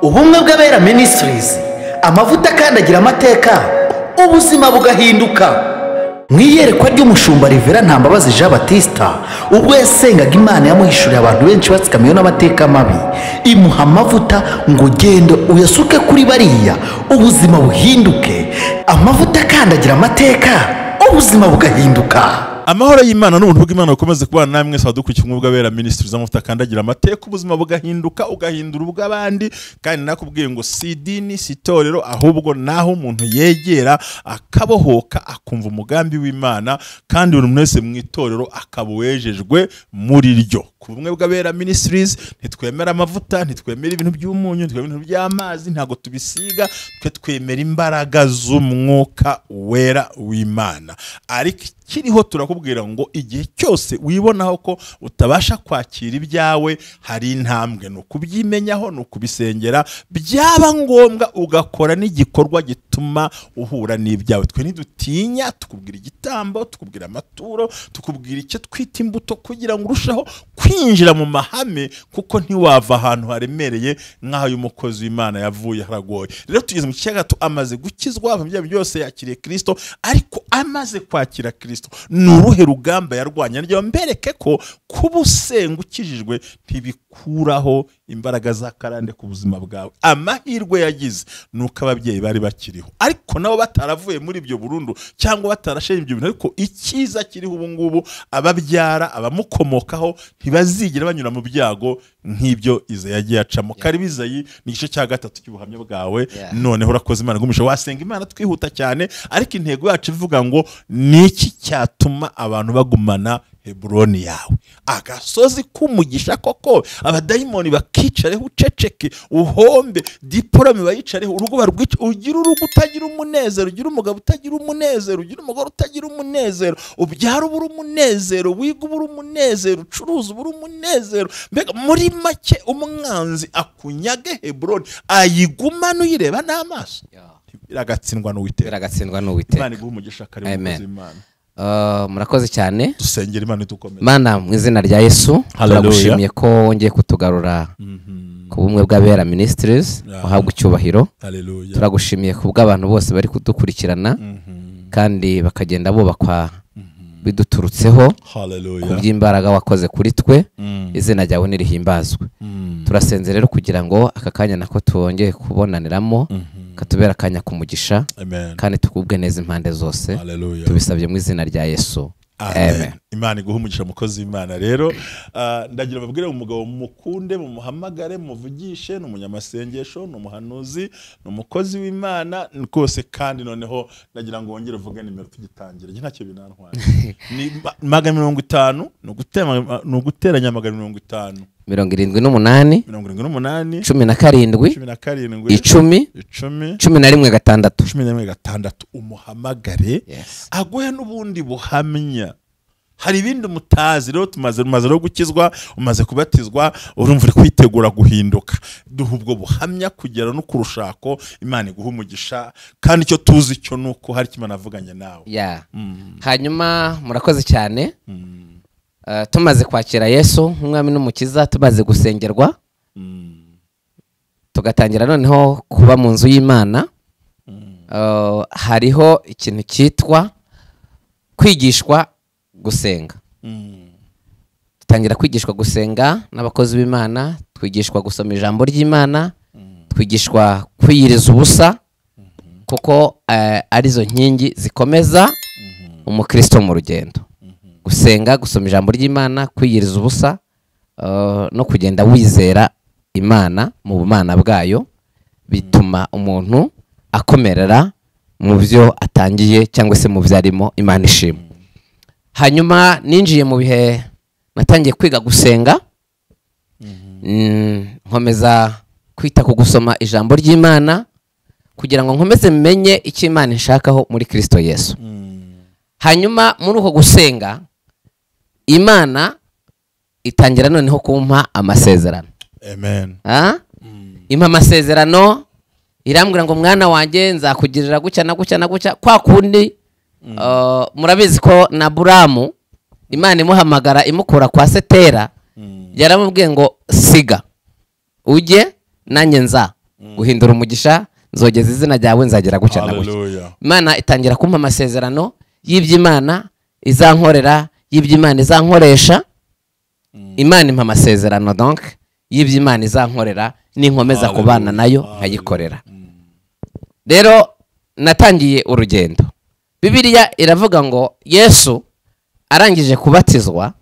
Ubumwe bw'Abera Ministries, amavuta akandagira amateka, ubuzima bugahinduka. Mu iyerekwa ry'umushumba Rivera Ntambabazi Jean Baptista, ubwo yasengaga Imana yamuhishuriye abantu benshi batsikamiwe n'amateka mabi, imuha amavuta ngo genda uyasuke kuri bariya, ubuzima buhinduke. Amavuta akandagira amateka, ubuzima bugahinduka. Amahoro y'Imana n'ubuntu bw'Imana bukomeze kubana namwe mwese abadukurikiye Ubumwe bw'Abera Ministries. Amavuta akandagira amateka, ubuzima bugahinduka, ugahindura ubw'abandi. Kandi nakubwiye ngo si idini, si itorero, ahubwo naho umuntu yegera akabohoka, akumva umugambi w'Imana, kandi buri muntu wese mu itorero akaba uwejejwe muri ryo. Ku Bumwe bw'Abera Ministries ntitwemera amavuta, ntitwemera ibintu by'umunyu, ntitwemera ibintu by'amazi, ntabwo tubisiga. Twe twemera imbaraga z'umwuka wera w'Imana. Ariko ikiriho turakubwira ngo igihe cyose wibonaho ko utabasha kwakira ibyawe, hari intambwe, ni ukubyimenyaho, ni ukubisengera, byaba ngombwa ugakora n'igikorwa gituma uhura n'ibyawe. Twe ntidutinya, tukubwira igitambo, tukubwira amaturo, tukubwira icyo twita imbuto, kugira ngo urusheho kwinjira mu mahame, kuko ntiwava ahantu haremereye nk'aho uyu mukozi w'Imana yavuye, haragoye. Rero tugeze mu cya gatatu, amaze gukizwa, mu byaha byose yakiriye Kristo, ariko amaze kwakira Kristo ni uruhe rugamba yarwanya? Ryo mbereke ko kuba usenga ukijijwe ntibikuraho imbaraga za karande ku buzima bwawe. Amahirwe yagize ni uko ababyeyi bari bakiriho, ariko nabo bataravuye muri ibyo burundu cyangwa batarashenye ibyo bintu. Ariko icyiza kiriho ubu ngubu, ababyara, abamukomokaho ntibazigera banyura mu byago nk'ibyo Izayi yagiye acamo. Karibu Izayi, ni igice cya gatatu cy'ubuhamya bwawe. Noneho urakoze, Imana igumisha. Wasenga Imana twihuta cyane, ariko intego yacu ivuga ngo ni iki cyatuma abantu bagumana Heburoni yawe, agasozi k'umugisha? Koko abadayimoni bakicareho, uceceke, uhombe, diporome bayicareho, urugo barwice, ugire urugo utagira umunezero, ugire umugabo utagira umunezero, ugire umugore utagira umunezero, ubyara ubura umunezero, wiga ubura umunezero, ucuruza ubura umunezero. Mbega muri make umwanzi akunyage Heburoni, ayigumane uyireba n'amaso. Biragatsindwa n'Uwiteka. Biragatsindwa n'Uwiteka. Imana iguhe umugisha. Karibu, Amen. mukozi w'Imana. Murakoze cyane. Dusengera Imana idukomeze. Mana, mu izina rya Yesu, Hallelujah. turagushimiye ko wongeye kutugarura ku Bumwe bw'Abera Ministries. Uhabwa icyubahiro. Hallelujah. Turagushimiye ku bw'abantu bose bari kudukurikirana kandi bakagenda bubakwa biduturutseho ku Hallelujah. by'imbaraga wakoze kuri twe. Izina ryawe nirihimbazwe. Turasenze rero kugira ngo aka kanya nako twongeye kubonaniramo katubera akanya kumugisha Amen. kandi tukubwe neza impande zose. Hallelujah. Tubisabye mu izina rya Yesu. Amen. Amen. Imana iguhe umugisha, mukozi w'Imana. Rero ndagira babwire umugabo mukunde, mumuhamagare, muvugishe. Ni umunyamasengesho, ni umuhanuzi, ni umukozi w'Imana rwose. Kandi noneho ndagira ngo wongere uvuge nimero tugitangira. Njye ntacyo binantwaye. Ni 500, ni uguteranya 500. 78. 78. 17. 17. 10. 10. 11 6. 11 6. Umuhamagare Yes. aguhe n'ubundi buhamya. Hari ibindi mutazi. Rero tumaze rero gukizwa, umaze kubatizwa, urumva uri kwitegura guhinduka. Duha ubwo buhamya kugera no ku rushako. Imana iguha umugisha. Kandi icyo tuzi cyo ni uko hari icyo Imana avuganye nawe. Yeah. Hanyuma murakoze cyane. Tumaze kwakira Yesu nk'umwami n'umukiza, tumaze gusengerwa, tugatangira noneho kuba mu nzu y'Imana, hariho ikintu cyitwa kwigishwa gusenga. Dutangira kwigishwa gusenga n'abakozi b'Imana, twigishwa gusoma ijambo ry'Imana, twigishwa kwiyiriza ubusa, kuko arizo nkingi zikomeza umukristo mu rugendo: gusenga, gusoma ijambo ry'Imana, kwiyiriza ubusa, no kugenda wizera Imana mu bumana bwayo. Bituma umuntu akomerera mu byo atangiye cyangwa se mu byo arimo. Imana ishimwe. Hanyuma ninjiye mu bihe natangiye kwiga gusenga, nkomeza kwita ku gusoma ijambo ry'Imana kugira ngo nkomeze menye icyo Imana ishakaho muri Kristo Yesu. Hanyuma muri uko gusenga, Imana itangira noneho kumpa amasezerano. Amen. Ah? Impa amasezerano, irambwira ngo: "Mwana wanjye, nzakugirira gutya na gutya na gutya." Kwa kundi murabizi ko na Buramu, Imana imuhamagara imukura kwa Setera, yaramubwiye ngo: "Siga ujye, nanjye nza." Guhindura umugisha, nzogeza izina ryawe, nzagera gutya na gutya. Imana itangira kumpa amasezerano y'iby'Imana izankorera, y'iby'Imana izankoresha. Imana impa amasezerano donc y'iby'Imana izankorera ninkomeza kubana nayo nkayikorera. Rero natangiye urugendo. Bibiliya iravuga ngo Yesu arangije kubatizwa,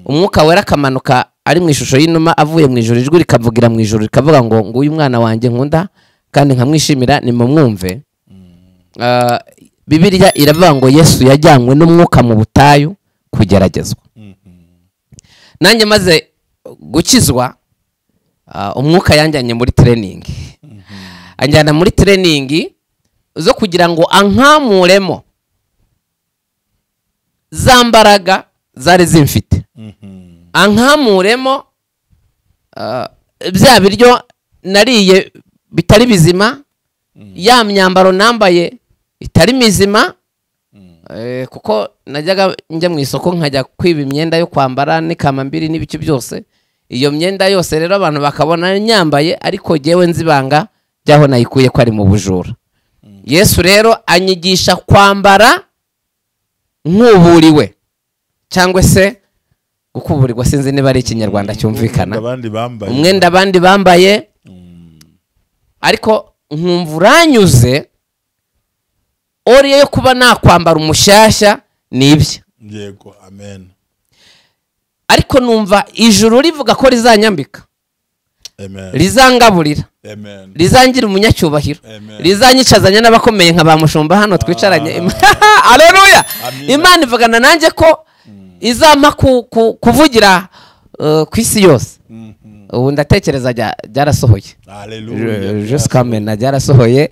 umwuka wera akamanuka ari mu ishusho y'inuma avuye mu ijuru, ijwi rikavugira mu ijuru rikavuga ngo nguyu mwana wanjye nkunda kandi nkamwishimira, nimumwumve. Bibiliya iravuga ngo Yesu yajyanywe n'umwuka mu butayu kugeragezwa. Nanjye maze gukizwa, umwuka yanjyanye muri training. Anjyana muri training zo kugira ngo ankamuremo za mbaraga zari zimfite, ankamuremo bya biryo nariye bitari bizima, ya myambaro nambaye itari mizima, kuko najyaga njya mu isoko nkajya kwiba imyenda yo kwambara n'ikamambiri n'ibice byose. Iyo myenda yose rero abantu bakabona nyambaye, ariko jyewe nzibanga byaho nayikuye ko ari mu bujura. Yesu rero anyigisha kwambara nk'uburiwe, cyangwa se gukuburirwa, sinzi niba ari ikinyarwanda cyumvikana, umwenda abandi bambaye, ariko nkumva uranyuze oriye yo kuba nakwambara umushyashya nibye. Yego, amen. Ariko numva ijuru rivuga ko rizanyambika, amen, rizangaburira, amen, rizangira umunyacyubahiro, rizanyicazanya n'abakomeye nka ba mushumba hano twicaranye. Haleluya. Imana ivugana nanjye ko izampa kuvugira ku isi yose. Ubu ndatekereza byarasohoye. Jusqu'à maintenant byarasohoye.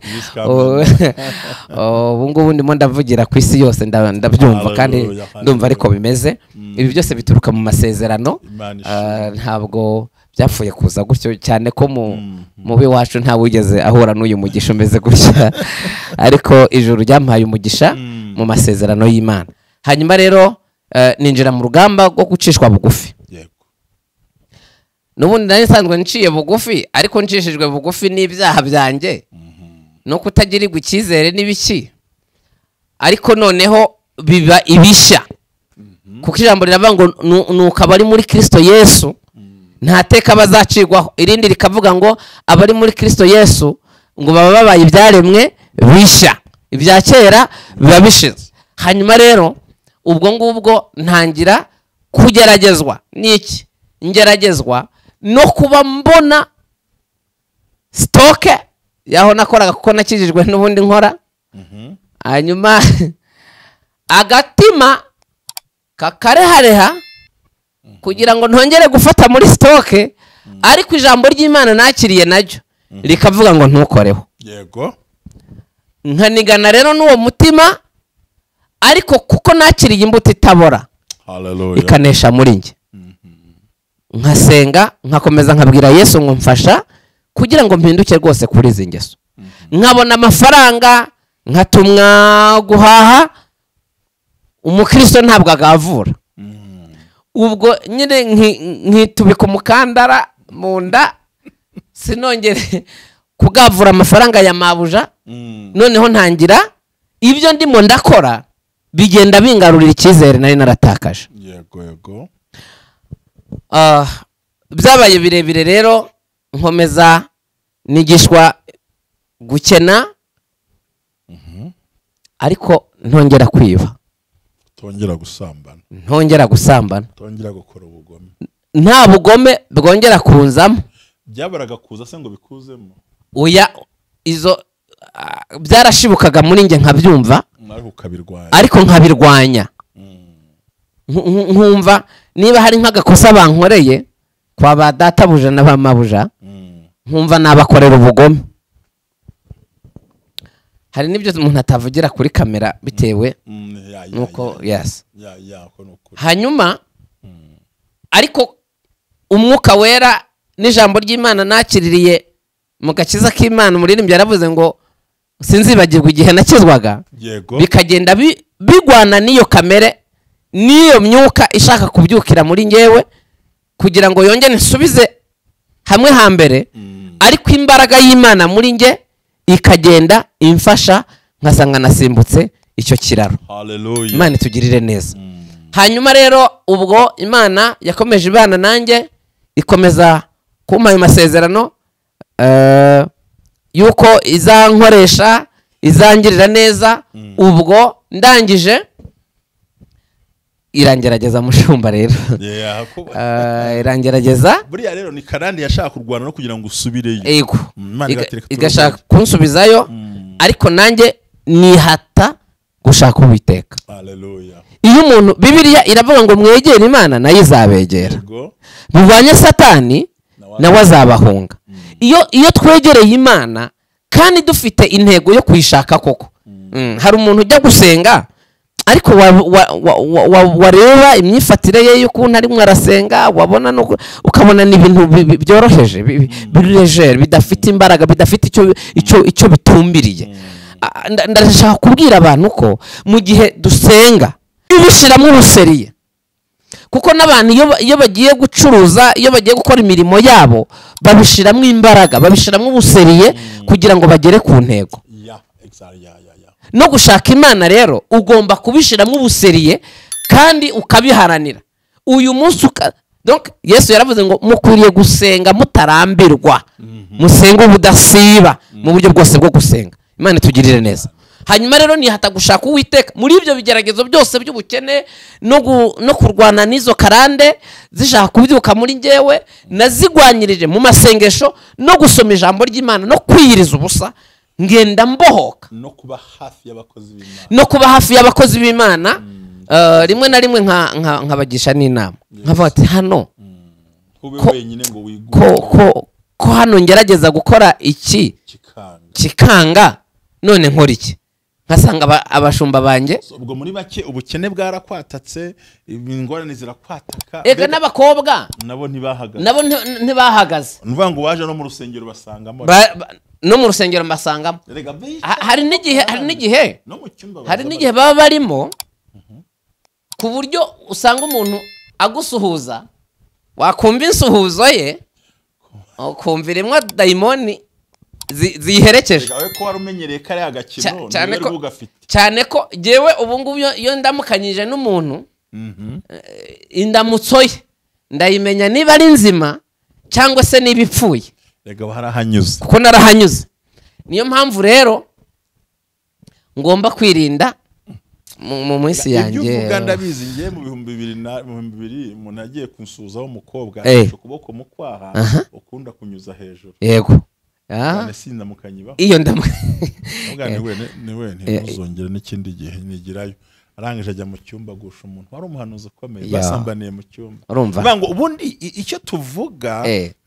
Ubu ngubu ndimo ndavugira ku isi yose, ndabyumva kandi ndumva ariko bimeze. Ibi byose bituruka mu masezerano, ntabwo byapfuye kuza gutyo, cyane ko mubi wacu nta wigeze ahura n'uyu mugisha umeze gutya, ariko ijuru ryampaye umugisha mu masezerano y'Imana. Hanyuma rero ninjira mu rugamba rwo gucishwa bugufi. Nubundi nari nsanzwe nciye bugufi, ariko ncishijwe bugufi n'ibyaha byanjye no kutagirirwa icyizere n'ibiki, ariko noneho biba ibishya, kuko ijambo riravuga ngo nuko abari muri Kristo Yesu nta teka bazacirwaho. Irindi rikavuga ngo abari muri Kristo Yesu ngo baba babaye ibyaremwe bishya, ibya kera biba bishize. Hanyuma rero ubwo ngubwo ntangira kugeragezwa n'iki? Ngeragezwa no kuba mbona stoke yaho nakoraga, kuko nakijijwe n'ubundi nkora. Hanyuma agatima kakarehareha kugira ngo ntongere gufata muri stoke, ariko ijambo ry'Imana nakiriye naryo rikavuga ngo ntukoreho. Yego. Nkanigana rero n'uwo mutima, ariko kuko nakiriye imbuto itabora, haleluya, ikanesha muri njye. Nkasenga, nkakomeza nkabwira Yesu ngo mfasha kugira ngo mpinduke rwose kuri izi ngeso. Nkabona amafaranga nkatumwa guhaha, umukristo ntabwo agavura. Ubwo nyine nkitubika umukandara mu nda, sinongere kugavura amafaranga ya mabuja. Noneho ntangira ibyo ndimo ndakora bigenda bingarurira icyizere nari naratakaje. Yego, yego. Byabaye birebire rero, nkomeza nigishwa gukena, ariko ntongera kwiba, ntongera gusambana, ntongera gusambana, ntongera gukora ubugome, nta bugome bwongera kunzamo. Byabaraga kuza se ngo bikuzemo? Oya, izo byarashibukaga muri nge nkabyumva, ariko nkabirwanya. Nkumva niba hari nk'agakosa bankoreye kwa ba databuja na ba mabuja, nkumva nabakorera ubugome. Hari n'ibyo umuntu atavugira kuri kamera bitewe nuko yes. Hanyuma ariko umwuka wera n'ijambo ry'Imana nakiririye mu gakiza k'Imana, umuririmbyi yaravuze ngo sinzibagirwa igihe nakizwaga, bikagenda bigwana n'iyo kamere n'iyo myuka ishaka kubyukira muri ngewe kugira ngo yongere nsubize hamwe hambere. Ariko imbaraga y'Imana muri nge ikagenda imfasha, nkasanga nasimbutse icyo kiraro. Hallelujah. Imana itugirire neza. Hanyuma rero ubwo Imana yakomeje ibana nanjye, ikomeza kumpa ayo masezerano yuko izankoresha, izangirira neza. Ubwo ndangije irangerageza mushumba rero. Irangerageza. Buriya rero ni karande yashaka kurwana no kugira ngo usubireyo. Yego. Igashaka kunsubizayo, ariko nanjye nihata gushaka Uwiteka. Hallelujah. Iyo umuntu, Bibiliya iravuga ngo mwegere Imana nayo izabegera. Murwanye Satani nawe azabahunga. Iyo twegereye Imana kandi dufite intego yo kuyishaka koko. Hari umuntu ujya gusenga ariko wareba imyifatire ye y'ukuntu arimo arasenga, wabona ukabona ni ibintu byoroheje, biregere, bidafite imbaraga, bidafite icyo bitumbiriye. Ndashaka kubwira abantu ko mu gihe dusenga ubishiramo ubuseriye, kuko n'abantu iyo bagiye gucuruza, iyo bagiye gukora imirimo yabo, babishiramo imbaraga, babishiramo ubuseriye kugira ngo bagere ku ntego. No gushaka Imana rero ugomba kubishiramo ubuseriye kandi ukabiharanira. Uyu munsi donc Yesu yaravuze ngo mukwiriye gusenga mutarambirwa, musenge ubudasiba mu buryo bwose bwo gusenga. Imana itugirire neza. Hanyuma rero nihata gushaka Uwiteka muri ibyo bigeragezo byose by'ubukene no kurwana n'izo karande zishaka kubyuka muri njyewe, nazigwanyirije mu masengesho no gusoma ijambo ry'Imana no kwiyiriza ubusa, ngenda mbohoka no kuba hafi y'abakozi b'Imana, no kuba hafi y'abakozi b'Imana. Rimwe na rimwe nkabagisha n'inama, nkavuga ati hano ko hano ngerageza gukora iki kikanga, none nkora iki? Nkasanga abashumba banjye. Ubwo muri bake ubukene bwarakwatatse, ingorane zirakwataka. Ega n'abakobwa nabo ntibahagaze, nabo ntibahagaze. Nuvuga ngo waje no mu rusengero basangamo, no mu rusengero mbasangamo. Hari n'igihe hari n'igihe baba barimo ku buryo usanga umuntu agusuhuza, wakumva insuhuzo ye ukumva irimo dayimoni ziherekeje. Ko wari umenyereye kare agakino cyane ko jewe ubu ngubu iyo ndamukanyije n'umuntu, indamutso ye ndayimenya niba ari nzima cyangwa se niba ipfuye. Rega harahanyuze, kuko narahanyuze. Niyo mpamvu rero ngomba kwirinda mu minsi yanjye. Ibyo uvuga ndabizi. Ngiye mu 2000 umuntu agiye kunsuhuzaho umukobwa afashe ukuboko mu kwaha, ukunda kunyuza hejuru. Yego. Iyo niwe ntuzongere n'ikindi gihe nigirayo. Arangije ajya mu cyumba gusha umuntu wari umuhanuzi ukomeye, basambaniye mu cyumba. Urumva ngo ubundi icyo tuvuga,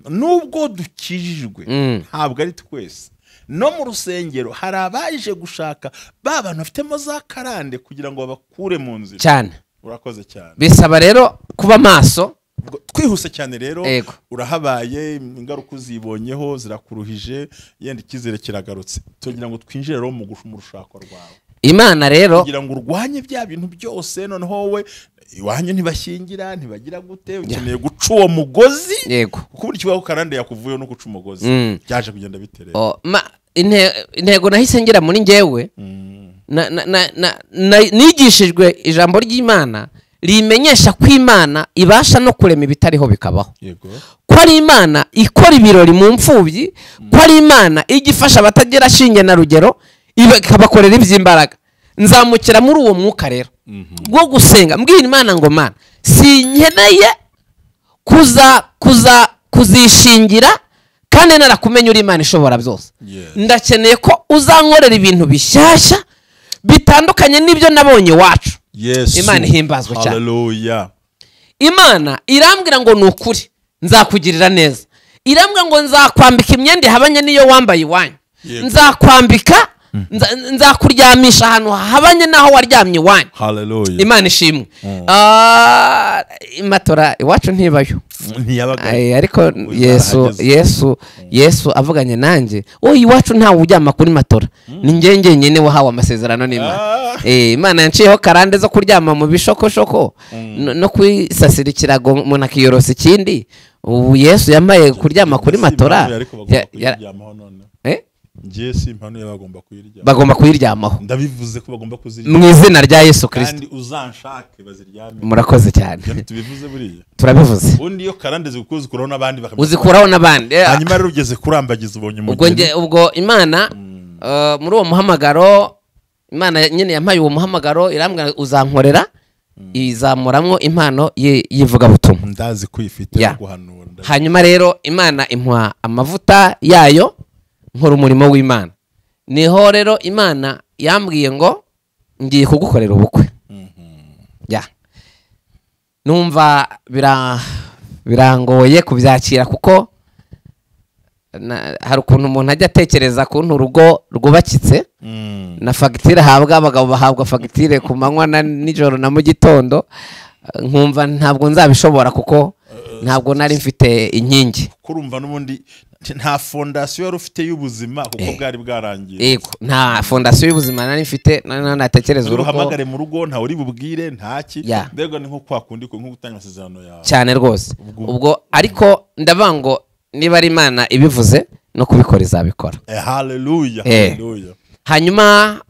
nubwo dukijijwe ntabwo ari twese. No mu rusengero hari abaje gushaka ba bantu bafitemo za karande kugira ngo babakure mu nzira cyane. Urakoze cyane. Bisaba rero kuba maso. Twihuse cyane rero, urahabaye, ingaruka uzibonyeho zirakuruhije, yenda ikizere kiragarutse. Tugira ngo twinjire rero mu rushako rwawe. Imana rero kugira ngo urwanye bya bintu byose, noneho wowe iwanyu ntibashyingira, ntibagira gute, ukeneye guca uwo mugozi. Yego. Kuko buri kibaho karande yakuvuyeho no guca umugozi byaje kugenda biterera. Intego nahise ngira muri njyewe, nigishijwe ijambo ry'Imana rimenyesha ko Imana ibasha no kurema ibitariho bikabaho. Ko ari Imana ikora ibirori mu mfubyi, ko ari Imana igifasha abatagira shinge na rugero, ikabakorera iby'imbaraga. Nzamukira muri uwo mwuka rero bwo gusenga, mbwira Imana ngo Mana, sinkeneye kuzishingira kandi narakumenya uri Imana ishobora byose. Ndakeneye ko uzankorera ibintu bishyashya bitandukanye n'ibyo nabonye iwacu. Imana ihimbazwe cyane. Hallelujah. Imana irambwira ngo ni ukuri nzakugirira neza. Irambwira ngo nzakwambika imyenda ihabanye n'iyo wambaye iwanyu. Nzakwambika, nzakuryamisha ahantu habanye naho waryamye iwanyu. Hallelujah. Imana ishimwe. Imatora iwacu ntibayo. Ariko Yesu avuganye nanjye, oh iwacu ntawe uryama kuri matora. Ni njye njyenyine wahawe amasezerano n'Imana. Imana yanciyeho karande zo kuryama mu bishokoshoko no kwisasira ikirago umuntu akiyorosa ikindi. Ubu Yesu yambaye kuryama kuri matora. Ngiye si impano bagomba kuyiryama. Bagomba kuyiryamaho. Ndabivuze ko bagomba kuziryama. Mu izina rya Yesu Kristo. Kandi uzanshake baziryame. Murakoze cyane. Tubivuze buriya. Turabivuze. Ubundi iyo karande zikuzikuraho n'abandi bakamenya. Uzikuraho n'abandi. Hanyuma rero ugeze kurambagiza ubonye umugeni. Ubwo Imana muri uwo muhamagaro, Imana nyine yampaye uwo muhamagaro irambwira uzankorera, izamuramwo impano y'ivugabutumwa. Ndazi ko ifite guhanura. Hanyuma rero Imana impa amavuta yayo nkora umurimo w'Imana. Niho rero Imana yambwiye ngo ngiye kugukorera ubukwe. Ya. Numva birangoye kubyakira kuko hari ukuntu umuntu ajya atekereza kuntu urugo rwubakitse na fagitire ahabwa abagabo bahabwa fagitire ku manywa na nijoro na mu gitondo, nkumva ntabwo nzabishobora kuko ntabwo nari mfite inkingi. Kurumva n'ubundi nta fondasiyo yari ufite y'ubuzima kuko bwari bwarangiye. Yego, nta fondasiyo y'ubuzima nari mfite, natekereza urugo. Uhamagare mu rugo nta uri bubwire ntaki. Mbega ni nko kwa kundi ko nko gutanga amasezerano yawe. Cyane rwose. Ubwo ariko ndavuga ngo niba ari Imana ibivuze no kubikora izabikora. Hallelujah, hallelujah. Hanyuma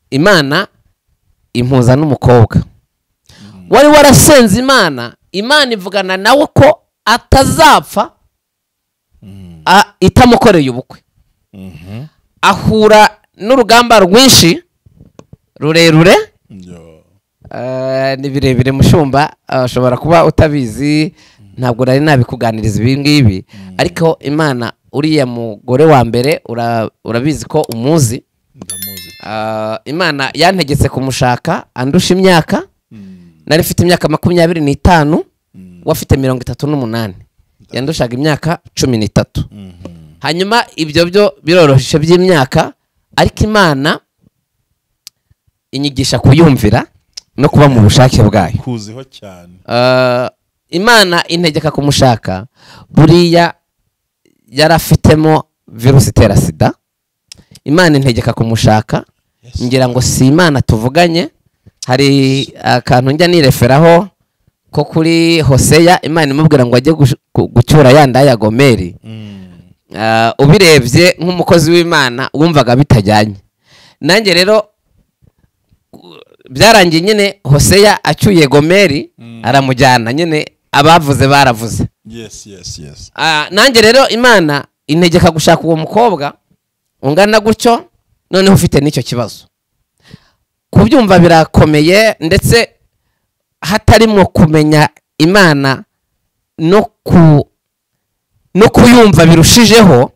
Imana impuza n'umukobwa wari warasenze Imana, Imana ivugana nawe ko atazapfa itamukoreye ubukwe. Ahura n'urugamba rwinshi rurerure, ni birebire mushumba, ashobora kuba utabizi, ntabwo nari nabikuganiriza ibi ngibi, ariko Imana uriya mugore wa mbere urabizi ko umuzi. Imana yantegetse kumushaka andusha imyaka. Nari mfite imyaka 25, wafite 38. Yandushaga imyaka 13. Hanyuma ibyo byo biroroshye by'imyaka, ariko Imana inyigisha kuyumvira no kuba mu bushake bwayo. Kuziho cyane. Imana integeka kumushaka, buriya yarafitemo virusi itera sida. Imana integeka kumushaka, ngira ngo si Imana tuvuganye. Hari akantu njya nireferaho ko kuri Hoseya, Imana imubwira ngo ajye gucyura yanda ya Gomeri. Ubirebye nk'umukozi w'Imana wumvaga bitajyanye. Nanjye rero byarangiye nyine Hoseya acyuye Gomeri aramujyana nyine, abavuze baravuze. Yes, yes, yes. Nanjye rero Imana integeka gushaka uwo mukobwa ungana gutyo, noneho ufite n'icyo kibazo. Kubyumva birakomeye, ndetse hatarimo kumenya Imana no kuyumva birushijeho,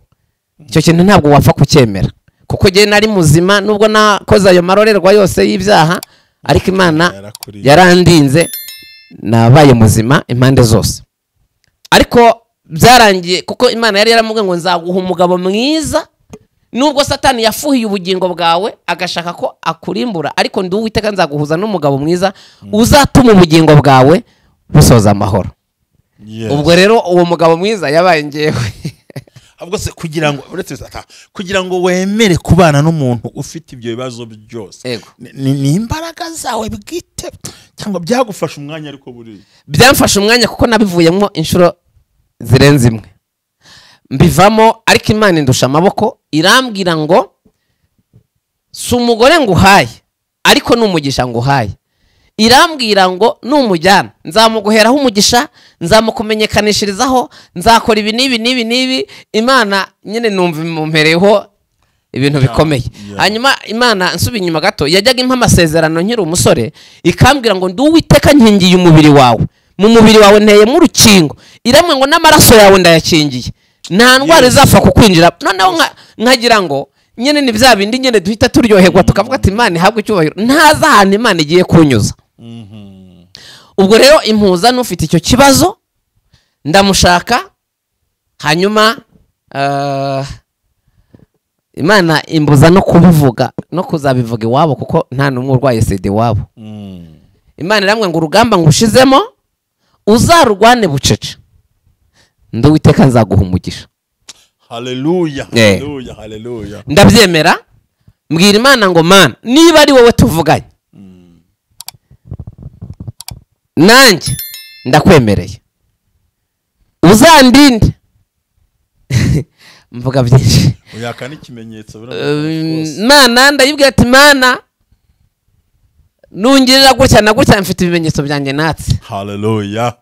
icyo kintu ntabwo wapfa kucyemera. Kuko jye nari muzima nubwo nakoze ayo marorerwa yose y'ibyaha, ariko Imana yarandinze, nabaye muzima impande zose. Ariko byarangiye kuko Imana yari yaramubwiye ngo nzaguha umugabo mwiza, nubwo Satani yafuhiye ubugingo bwawe agashaka ko akurimbura, ariko ndi Uwiteka nzaguhuza n'umugabo mwiza uzatuma ubugingo bwawe busoza amahoro. Ubwo rero uwo mugabo mwiza yabaye ngewe. Ahubwo se kugira ngo uretse kugira ngo wemere kubana n'umuntu ufite ibyo bibazo byose, ni imbaraga zawe bwite cyangwa byagufasha umwanya? Ariko buriya byamfasha umwanya kuko nabivuyemo inshuro zirenze imwe, mbivamo, ariko Imana indusha amaboko irambwira ngo si umugore nguhaye ariko n'umugisha nguhaye. Irambwira ngo numujyana nzamuguheraho umugisha, nzamukumenyekanishirizaho, nzakora ibi n'ibi n'ibi n'ibi. Imana nyine numva imumpereyeho ibintu bikomeye. Hanyuma Imana nsubiye inyuma gato, yajyaga impa amasezerano nkiri umusore, ikambwira ngo ndi Uwiteka nkingiye umubiri wawe, mu mubiri wawe nteyemo urukingo, irambwira ngo n'amaraso yawe ndayakingiye, nta ndwara izapfa kukwinjira. Noneho nkagira ngo nyine ni bya bindi nyine duhita turyoherwa tukavuga ati Imana ihabwe icyubahiro, ntazi ahantu Imana igiye kunyuza. Ubwo rero impuza n'ufite icyo kibazo ndamushaka, hanyuma Imana imbuza no kubivuga no kuzabivuga iwabo kuko nta n'umwe urwaye sida iwabo. Imana irambwira ngo urugamba ngushizemo uzarurwane bucece, ndi Uwiteka nzaguha umugisha. Hallelujah, hallelujah, hallelujah. Ndabyemera, mbwira Imana ngo Mana niba ari wowe tuvuganye nanjye ndakwemereye, Uzandinde. Mvuga byinshi. Uyaka n'ikimenyetso. Mana ndayibwira ati Mana nungirira gutya na gutya mfite ibimenyetso byanjye natse. Hallelujah.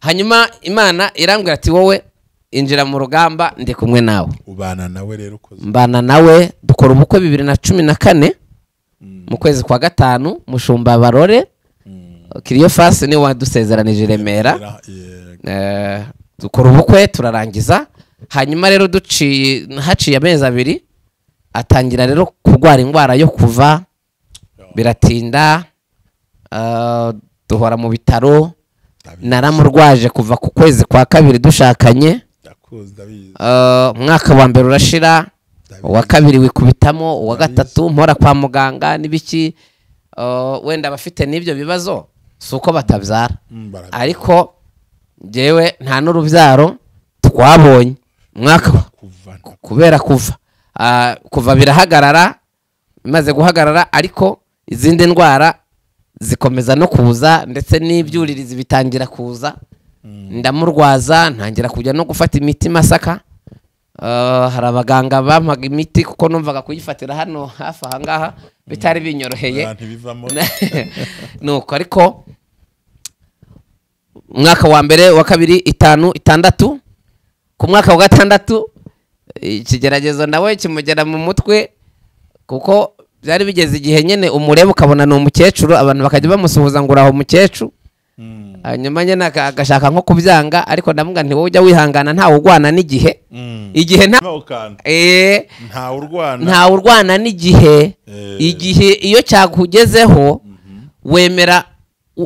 Hanyuma Imana irambwira ati wowe injira mu rugamba ndi kumwe nawe. Ubana nawe rero ukoze. Mbana nawe dukora ubukwe 2014 mu kwezi kwa 5 mushumba Barore. Kiriyofasi ni wadusezeranije Remera. Dukora ubukwe turarangiza. Hanyuma rero haciye amezi 2 atangira rero kurwara indwara yo kuva biratinda. Duhora mu bitaro. Naramurwaje kuva ku kwezi kwa 2 dushakanye. Umwaka wa mbere urashira, uwa 2 wikubitamo, uwa 3 mpora kwa muganga n'ibiki. Wenda abafite n'ibyo bibazo si uko batabyara, ariko njyewe nta n'urubyaro twabonye umwaka kubera kuva. Kuva birahagarara, bimaze guhagarara ariko izindi ndwara zikomeza no kuza, ndetse n'ibyuririzi bitangira kuza. Ndamurwaza ntangira kujya no gufata imiti Masaka. Hari abaganga bampaga imiti kuko numvaga kuyifatira hano hafi aha ngaha bitari binyoroheye. Nuko ariko umwaka wa mbere wa 2 5 6 ku mwaka wa 6 ikigeragezo nawe kimugera mu mutwe, kuko byari bigeze igihe nyene umureba ukabona ni umukecuru, abantu bakajya bamusuhuza ngo uraho umukecuru. Hanyuma nyene agashaka nko kubyanga, ariko ndamuga nti wowe ujya wihangana ntawe urwana n'igihe. Igihe nta urwana n'igihe. Igihe iyo cyakugezeho wemera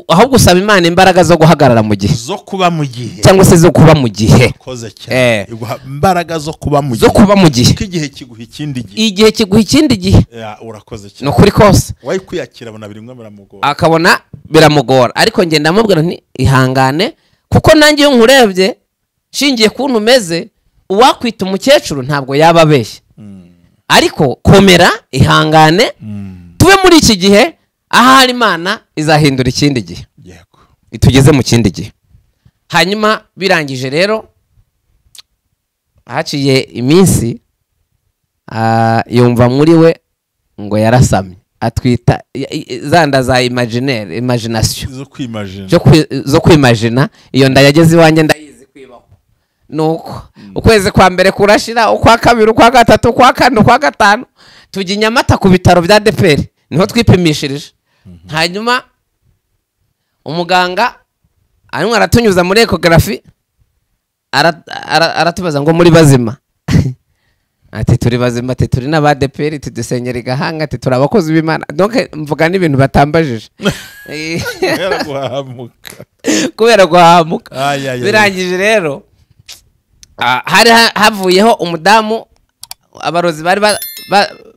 ahubwo usaba Imana imbaraga zo guhagarara mu gihe, zo kuba mu gihe, cyangwa se zo kuba mu gihe. Koze cyane. Imbaraga zo kuba mu gihe, zo kuba mu gihe. Igihe kiguha ikindi gihe. Igihe kiguha ikindi gihe. Urakoze cyane. No kuri kose. Wayi kwiyakira abona birimwe biramugora. Akabona biramugora, ariko nge ndamubwira nti ihangane, kuko nanjye iyo nkurebye shingiye kuntu umeze, uwakwita umukecuru ntabwo yaba abeshye. Ariko komera, ihangane, tube muri iki gihe. Ahari Imana izahindura ikindi gihe. Yego. Itugeze mu kindi gihe. Hanyuma birangije rero haciye iminsi yumva muri we ngo yarasamye, atwita zanda za imaginaire, imagination, zo kwimagina. Iyo nda yageze iwanjye ndayizi kwibaho. Nuko ukwezi kwa mbere kurashira, ukwa 2, ukwa 3, ukwa 4, ukwa 5 tujya i Nyamata ku bitaro bya DPR niho twipimishirije. Hanyuma umuganga arimo aratunyuza muri ecography, aratubaza ngo muri bazima. Ati turi bazima, ati turi n'aba DPR, tudusenyera igahanga, ati turi abakozi b'Imana. Donc mvuga n'ibintu batambajije. Kubera guhamuka. Birangije rero hari havuyeho umudamu, abarozi bari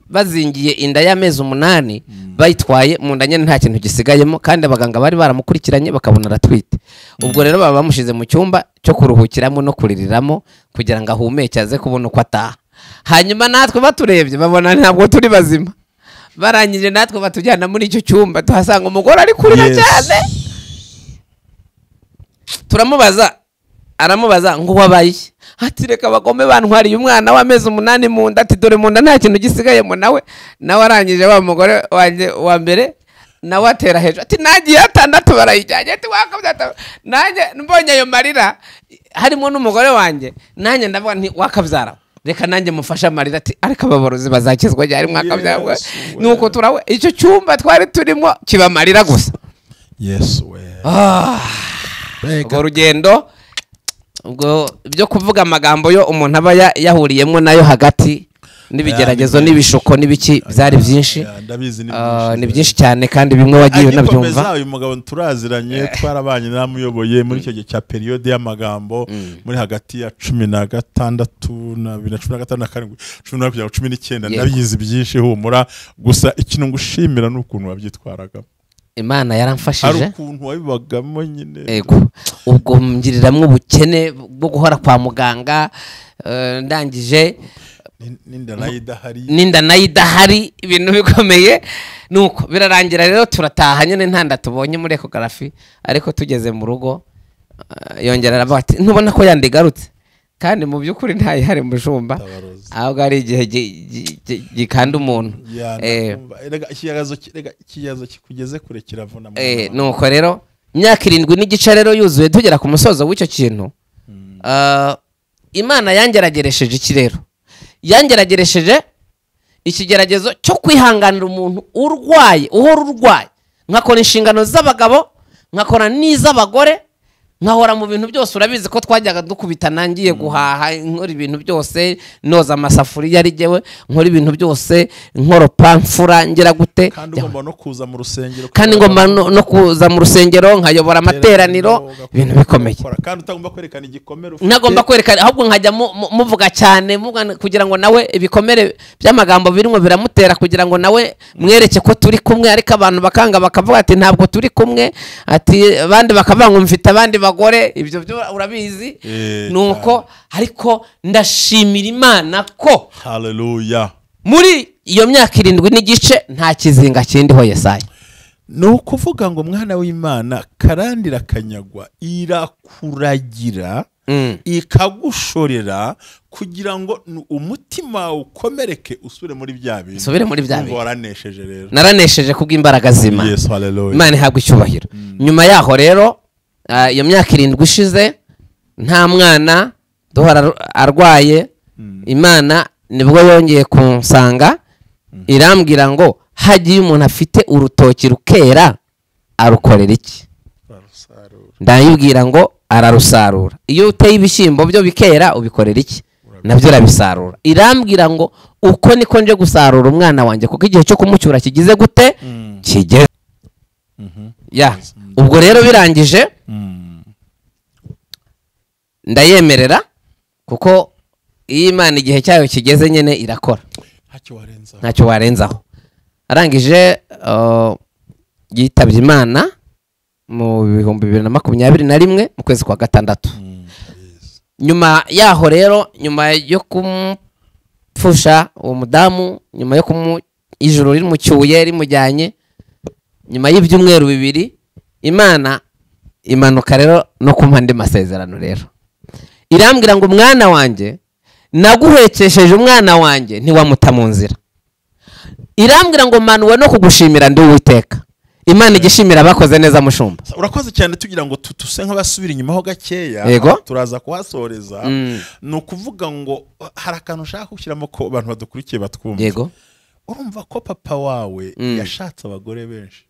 bazingiye inda y'amezi 8 bayitwaye mu nda nyene nta kintu gisigayemo, kandi abaganga bari baramukurikiranye bakabona aratwite. Ubwo rero baba bamushize mu cyumba cyo kuruhukiramo no kuririramo kugira ngo ahumeke aze kubona uko ataha. Hanyuma natwe baturebye babona ntabwo turi bazima. Barangije natwe batujyana muri icyo cyumba, tuhasanga umugore ari kurira cyane. Turamubaza, aramubaza ngo wabaye ati reka bagome bantwariye umwana w'amezi 8 mu nda, ati dore mu nda nta kintu gisigayemo. Nawe arangije wa mugore wanjye wa mbere nawe atera hejuru ati nagiye 6 barayijyanye, ati wakabyata. Nanjye mbonye ayo marira harimo n'umugore wanjye, nanjye ndavuga nti wakabyara, reka nanjye mufashe amarira, ati ariko ababorozi bazakizwa ryari mwakabyara. Nuko turawe icyo cyumba twari turimo kiba amarira gusa. Yesu we. Urwo rugendo ubwo byo kuvuga amagambo yo umuntu aba yahuriyemo nayo hagati n'ibigeragezo n'ibishuko n'ibiki byari byinshi. Ni byinshi cyane kandi bimwe wagiye unabyumva. Uyu mugabo turaziranye, twarabanye, namuyoboye muri icyo gihe cya periode y'amagambo muri hagati ya 16 na 2015 na 7 18 kugera 19. Ndabizi byinshi, humura. Gusa ikintu ngushimira n'ukuntu wabyitwaragamo. Imana yaramfashije. Hari ukuntu wabibagamo nyine. Yego. Ubwo ngiriramwe ubukene bwo guhora kwa muganga, ndangije ninda nayo idahari, ibintu bikomeye. Nuko birarangira rero turataha nyine nta nda tubonye muri ecography, ariko tugeze mu rugo Yongera aravuga ati ntubona ko yandigarutse, kandi mu by'ukuri ntayihari mushumba, ahubwo ari igihe gikanda umuntu. Ikiyazo kikugeze kure kiravuna. Nuko rero imyaka 7 n'igice rero yuzuye tugera ku musozo w'icyo kintu. Imana yangerageresheje iki rero? Yangerageresheje ikigeragezo cyo kwihanganira umuntu urwaye, uhora urwaye, nkakora inshingano z'abagabo, nkakora n'iz'abagore, nkahora mu bintu byose. Urabizi ko twajyaga dukubitana ngiye guhaha, nkora ibintu byose, noza amasafuriya ari jyewe, nkora ibintu byose, nkoropa, mfura, ngira gute. Kandi ugomba no kuza mu rusengero, kandi ngomba no kuza mu rusengero nkayobora amateraniro, ibintu bikomeye. Kandi utagomba kwerekana igikomere ufite, ntagomba kwerekana, ahubwo nkajya muvuga cyane kugira ngo nawe ibikomere by'amagambo birimo biramutera, kugira ngo nawe mwereke ko turi kumwe. Ariko abantu bakanga bakavuga ati ntabwo turi kumwe, ati abandi bakavuga ngo mfite abandi bagore, ibyo byo urabizi. Nuko ariko ndashimira Imana ko haleluya muri iyo myaka 7 n'igice nta kizinga kindiho Yesaya. Ni ukuvuga ngo mwana w'Imana karandira kanyagwa irakuragira, ikagushorera kugira ngo umutima ukomereke usubire muri bya bintu. Usubire muri bya bintu. Waranesheje rero. Naranesheje kubw'imbaraga z'Imana. Yes, haleluya. Imana ihabwe icyubahiro. Nyuma yaho rero iyo myaka 7 ishize nta mwana duhora arwaye, Imana nibwo yongeye kunsanga irambwira ngo hagiye umuntu afite urutoki rukera arukorera iki? Ndayibwira ngo ararusarura. Iyo uteye ibishyimbo byo bikera ubikorera iki? Nabyo urabisarura. Irambwira ngo uko niko nje gusarura umwana wanjye, kuko igihe cyo kumucyura kigize gute? Kigeze. Ya, ubwo rero birangije ndayemerera, kuko iyo Imana igihe cyayo kigeze nyene irakora, ntacyo warenzaho. Arangije yitabye Imana mu 2021 mu kwezi kwa 6. Nyuma yaho rero, nyuma yo kumupfusha uwo mudamu, nyuma yo ijuru rimucyuye rimujyanye, nyuma y'ibyumweru 2 Imana imanuka rero no kumpa andi masezerano. Rero irambwira ngo mwana wanjye naguhekesheje umwana wanjye ntiwamuta mu nzira. Irambwira ngo manuwe no kugushimira ndi Uwiteka. Imana igishimira abakoze neza mushumba. Urakoze cyane. Tugira ngo tutuse nk'abasubira inyuma ho gakeya, turaza kuhasoreza. Ni ukuvuga ngo hari akantu ushaka gushyiramo ko abantu badukurikiye batwumva. Yego. Urumva ko papa wawe yashatse abagore benshi,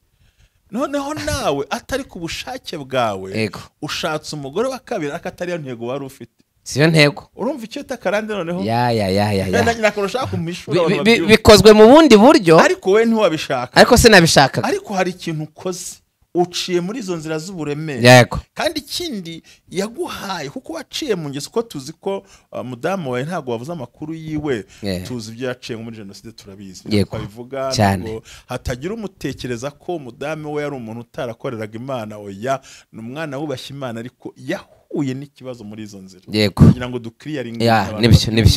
noneho nawe atari ku bushake bwawe ushatse umugore wa kabiri, ariko atari yo ntego wari ufite. Siyo ntego. Urumva icyo takarande noneho? Ya. Nakurusha kumishura bikozwe mu bundi buryo, ariko we ntiwabishaka. Ariko sinabishakaga. Ariko hari ikintu ukoze, uciye muri izo nzira z'uburemere. Yego. Kandi ikindi yaguhaye, kuko waciye mu ngeso, ko tuzi ko mudamu wawe ntago wavuze amakuru yiwe, tuzi ibyo yaciye muri jenoside, turabizi twabivuga, ngo hatagira umutekereza ko mudamu we yari umuntu utarakoreraga Imana. Oya, ni umwana wubashye Imana, ariko yahuye n'ikibazo muri izo nzira. Kugira ngo dukiriyaringe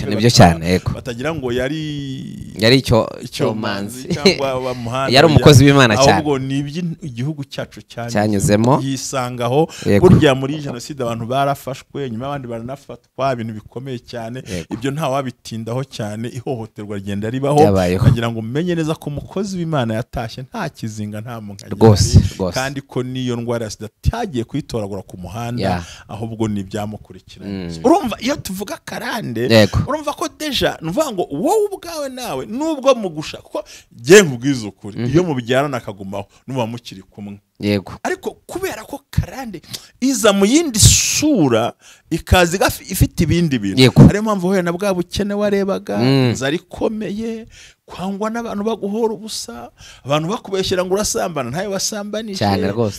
nibyo cyane. Yego. Batagira ngo yari icyomanzi cyangwa bamuhanda, yari umukozi w'Imana cyane, ahubwo ni igihugu cyacu cyanyuzemo, yisangaho. Burya muri jenoside abantu barafashwe, nyuma abandi baranafatwa, ibintu bikomeye cyane. Ibyo nta wabitindaho cyane, ihohoterwa rigenda ribaho. Kugira ngo umenye neza ko umukozi w'Imana yatashye nta kizinga, nta munkanya rwose, kandi ko niyo ndwara ya sida tagiye kuyitoragura ku muhanda, ahubwo ni ibyamukurikiranye. Urumva iyo tuvuga karande, urumva ko deja nuvuga ngo wowe ubwawe nawe nubwo mugusha, kuko ngiye nkubwiza ukuri, iyo mubyarana akagumaho nuba mukiri kumwe. Yego. Ariko kubera ko karande iza mu yindi sura, ikaza ifite ibindi bintu. Ariyo mpamvu wowe na bwa bukene warebaga, inzara ikomeye, kwangwa n'abantu baguhora ubusa, abantu bakubeshyera ngo urasambana ntayo wasambanije,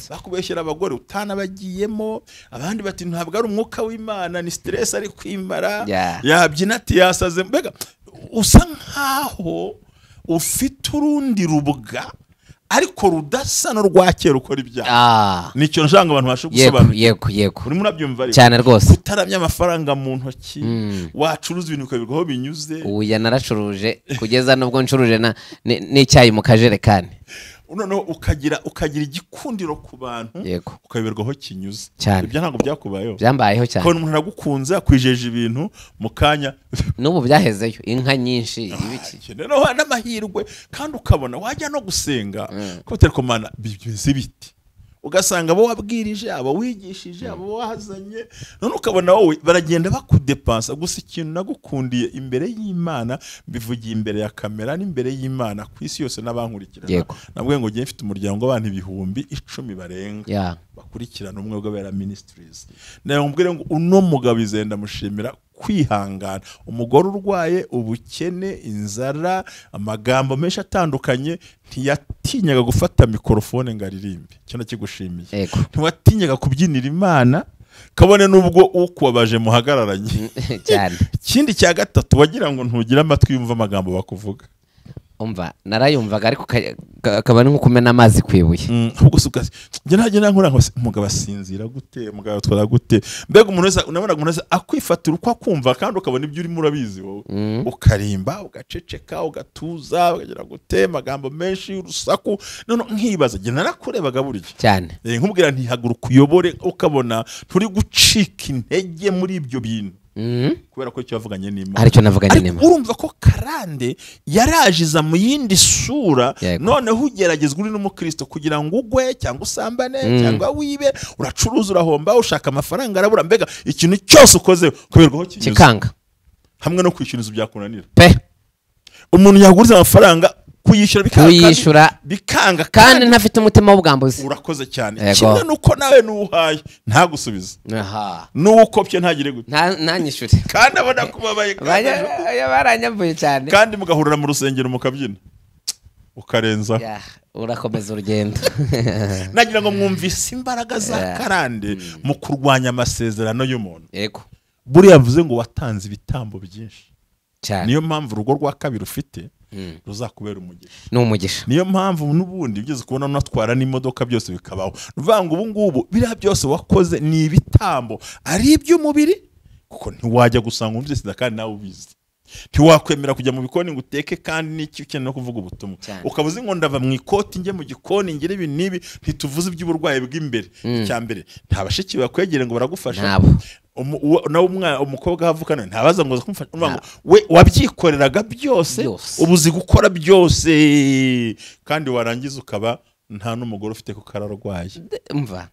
bakubeshyera abagore utanabagiyemo, abandi bati ntabwo ari umwuka w'Imana, ni stress ari kwimara, yabyina ati yasaze. Mbega usa nkaho ufite urundi rubwa ariko rudasa n'urwa kera ukora ibyaha. Nicyo nshanga abantu bashe gusobanura. Yego. Urimo urabyumva ariko cyane rwose. Utaramya amafaranga mu ntoki, wacuruza ibintu ukabirwaho binyuze. Uya naracuruje kugeza nubwo ncuruje n'icyayi mu kajerekani. Noneho ukagira igikundiro ku bantu, ukayoberwa aho kinyuze. Ibyo ntabwo byakubayeho? Byambayeho cyane. Ukabona umuntu aragukunze akwijeje ibintu mu kanya. N'ubu byahezeyo inka nyinshi ibiki. Noneho n'amahirwe, kandi ukabona wajya no gusenga ko telekomana bimeze biti, ugasanga abo wabwirije, abo wigishije, abo wazanye, none ukabona wowe baragenda bakudepansa. Gusa ikintu nagukundiye imbere y'Imana, mbivugiye imbere ya kamera n'imbere y'Imana ku isi yose n'abankurikirana, nabwo ngo ngiye mfite umuryango w'abantu 10,000 barenga bakurikirana Ubumwe bw'Abera Ministries. Nayo mbwire ngo uno mugabo izenda mushimira kwihangana, umugore urwaye, ubukene, inzara, amagambo menshi atandukanye, ntiyatinyaga gufata mikrofone ngo aririmbe. Cyo nakigushimiye. Ntiwatinyaga kubyinira Imana kabone nubwo ukubabaje muhagararanye cyane. Ikindi cya gatatu, wagira ngo ntugira amatwi yumva amagambo bakuvuga. Umva narayumvaga ariko akaba ari nko kumena amazi kwibuye. Ahubwo sukazi njye ntajya nkora ngo umugabo asinzira gute, umugabo atwara gute, mbega umuntu wese unabona umuntu wese akwifatira uko akumva, kandi ukabona ibyo urimo urabizi wowe, ukarimba, ugaceceka, ugatuza, ukagira gute, amagambo menshi, urusaku. None nkibaza njye narakurebaga burya cyane, nkubwira nti haguruka uyobore, ukabona nturi gucika intege muri ibyo bintu. Kubera ko icyo wavuganye n'Imana aricyo navuganye n'Imana. Urumva ko karande yarajiza mu yindi sura. Noneho ugeragezwa uri n'umukristo kugira ngo ugwe cyangwa usambane cyangwa wibe, uracuruza urahomba, ushaka amafaranga arabura, mbega ikintu cyose ukoze kuberwaho kinyuze kikanga, hamwe no kwishyura inzu byakunanira pe. Umuntu yaguriza amafaranga kuyishyura bikanga, kandi ntafite umutima w'ubwambuzi. Urakoze cyane. Kimwe nuko nawe nuhaye ntagusubiza, nuwukopye ntagire gute, ntanyishure, kandi abona kubabaye, baranyambuye cyane, kandi mugahurira mu rusengero mukabyina ukarenza, urakomeza urugendo. Nagira ngo mwumvise imbaraga za karande mu kurwanya amasezerano y'umuntu. Yego, buriya mvuze ngo watanze ibitambo byinshi cyane, niyo mpamvu urugo rwa kabiri ufite ruzakubera umugisha. Ni umugisha. Niyo mpamvu n'ubundi ugeze kubona unatwara n'imodoka byose bikabaho. Nuvuga ngo ubu ngubu biriya byose wakoze ni ibitambo, ari iby'umubiri, kuko ntiwajya gusanga umvise sida kandi nawe ubizi. Ntiwakwemera kujya mu bikoni ngo uteke kandi n'iki ukeneye no kuvuga ubutumwa. Ukaba uzi ngo ndava mu ikoti njye mu gikoni ngire ibi n'ibi, ntituvuze iby'uburwayi bw'imbere. Icya mbere, nta bashiki bakwegere ngo baragufasha. Nawe umukobwa havukana ntabaza ngo kumufasha, ngo we wabyikoreraga byose, ubuzi gukora byose, kandi warangiza ukaba nta n'umugore ufite ko kararwaye. Umva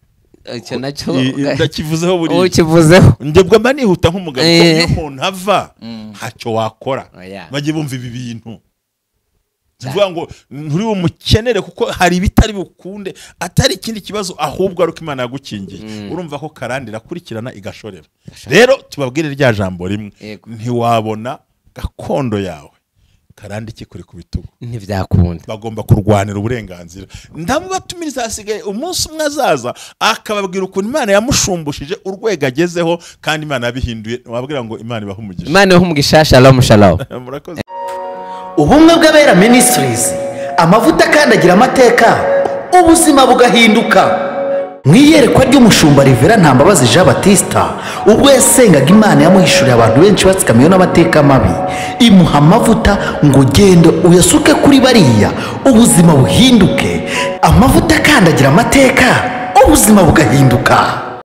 icyo nacyo ndakivuzeho buri ukivuzeho, ndebwa mba nihuta nk'umugabo, iyo umuntu ava ntacyo wakora, bajye bumva ibi bintu. Tuvuga ngo nturi umukenere kuko hari ibitari bukunde, atari ikindi kibazo ahubwo ari uko Imana yagukingiye. Urumva ko karande irakurikirana igashorera. Rero tubabwire rya jambo rimwe, ntiwabona gakondo yawe karande ikikuri ku bitugu, ntibyakunda. Bagomba kurwanira uburenganzira. Ndamubatumiriza hasigaye umunsi umwe azaza akababwira ukuntu Imana yamushumbushyije urwego agezeho, kandi Imana yabihinduye. Wabwira ngo Imana ibahe umugisha. Imana ibahe umugisha. Shalom shalom. Murakoze. Ubumwe bw'Abera Ministries, amavuta akandagira amateka, ubuzima bugahinduka. Mu iyerekwa ry'umushumba Rivera Ntambabazi Jean Baptista, ubwo yasengaga Imana yamuhishuriye abantu benshi batsikamiwe n'amateka mabi, imuha amavuta ngo genda uyasuke kuri bariya, ubuzima buhinduke. Amavuta akandagira amateka, ubuzima bugahinduka.